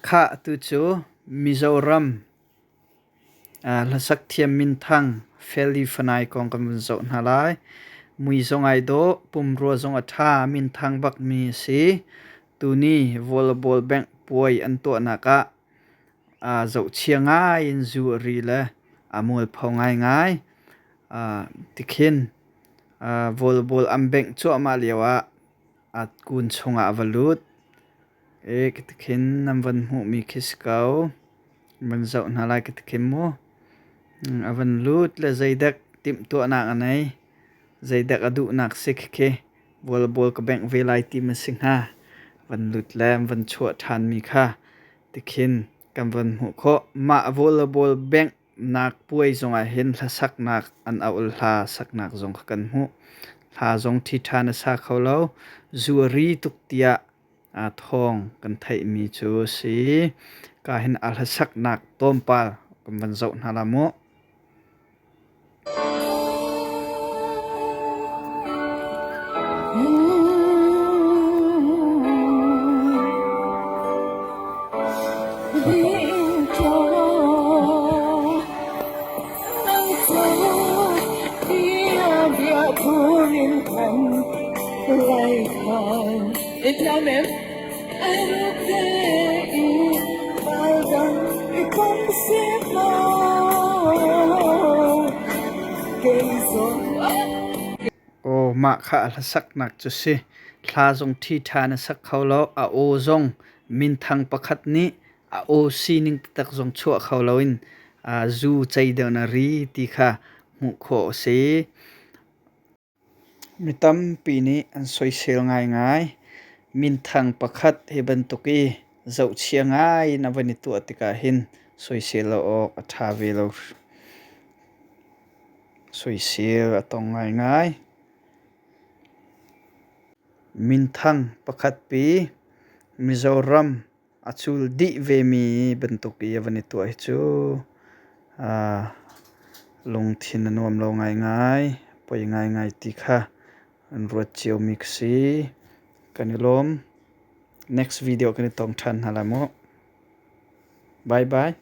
Khah tu cu Mizoram hlasak thiam minthang Feli Fanai kong kan vun zoh hna lai. Mui zong ai dawh, pumrua zong a ṭha, minthang bakmi a si. Tuni volleyball bengh puai an tuahnak ah zohchia ngai in zu a ri le a mualpho ngaingai. Tikhin volleyball an bengh cuahmah lioah a kun chungah a va lut. Tikhin nan van hmuhmi khi si ko. Van zoh hna lai ka tikhin mu. A van lut le zeidek timhtuahnak a nei. Zeidek a duhnak si khikhi. Volleyball ka bengh ve lai ti ma si hnga. Van lut le an van chuah ṭhanmi kha tikhin kan van hmuh khawh. Mah volleyball bengh nak puai zongah hin hlasaknak an auh hla saknak zong kha kan hmuh. Hla zong ṭhiṭha na sa kho lo. Zu a ri tuk tiah thawng kan theihmi cu a si. Ka hin a hlasaknak tlawmpal kan van zoh hna la mu. Aw mah kha a hlasaknak cu si. Hla zong ṭhiṭha na sak kho lo. A aw zong minthang pakhat nih a aw sining taktak zong chuah kho loin zu cei deuh na ri ti kha hmuh khawh a si. Mi tampi nih an soisel ngaingai. Minthang pakhat hi bantuk i zohchia ngai in a van i tuah tikah hin soisel lo awk a ṭha ve lo. Soisel a tong ngaingai. Minthang pakhat pi Mizoram a cul dih vemi bantuk i a van i tuah hi cu lungthin a nuam lo ngaingai, poi ngaingai ti kha an ruat ciomi ka si. Kan i lawm. Next video kan i tong ṭhan hna lai mu. Bye bye.